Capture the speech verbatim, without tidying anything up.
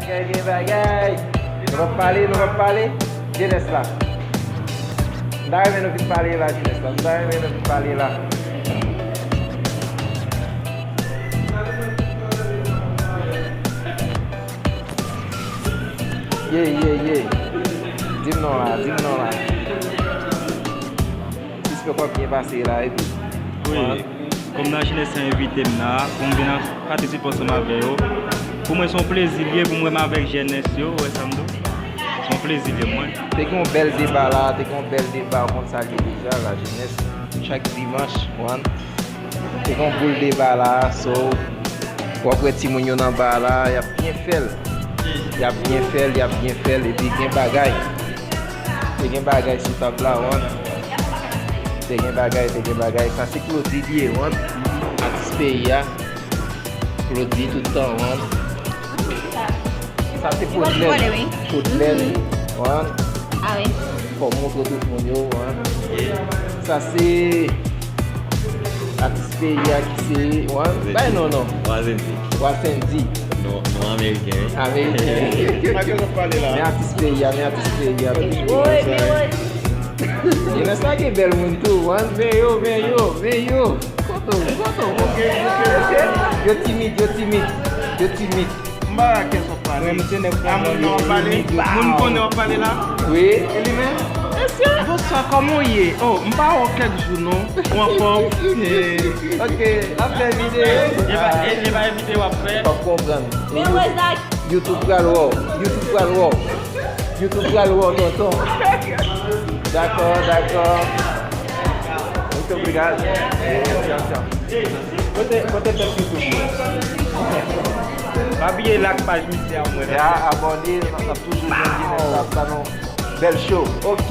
Bagay, gen bagay. Nou p ap pale, nou p ap pale. Jenès la. M ta renmen nou vin pale la, jenès la. M ta renmen nou vin pale la. Ye, ye, ye. Di m non la, di m non la. Jis fè kòb byen pase la, epi. Wi, kòm nan jenès sa envite m la, pou m vin patisipe ansanm avè yo. Pou mwen, se yon plezi l ye pou m wè m avèk jenès yo, ou wè sa m di w? Se yon plezi l ye mwen. Te gen yon bèl deba la, te gen yon bèl deba, ou konn sa l ye deja, la jenès, chak dimanch, one. Te gen yon boul deba la, so, w ap wè timoun yo nan ba la, y ap byen fè l. Y ap byen fè l, y ap byen fè l, epi gen bagay. Te gen bagay sou tab la, wan. Te gen bagay, te gen bagay. Sa se Claudy li ye, wan. Atis peyi a. Claudy tout tan, wan. Sa se Claude Lène. Claude Lène, wan. Ah wi. Fò m montre tout moun yo, wan. Sa se atis peyi a ki se, wan. Bay non, non. Wa Sendy. Wa Sendy. Non, non ameriken, wi. Ameriken. Men atis peyi a, men atis peyi a. Jenès la gen bèl moun tou, wan. Men yo, men yo, men yo. Kote w, kote w? Yo timid, yo timid, yo timid. M pa wè kè sòt pale. Mwen, m se nèg a moun nan w ap pale. Moun konnen w ap pale la? Wi. E li menm? Mesye, bonswa, kòman w ye? Oh, m pa wè w kèk jou non. Ou anfòm? Ok, l ap fè videyo. E pa, e, e pa videyo w ap fè? W ap konprann. Men wè sa. YouTube pral wè w. YouTube pral wè w. YouTube pral wè w, tonton. Dakò, dakò. Muito obrigado. Kote, kote tèt YouTube mwen? Pa bliye like paj misye a mwen. Ya, abòne, n ap toujou jwenn jenès la, sa nou bèl show. Ok.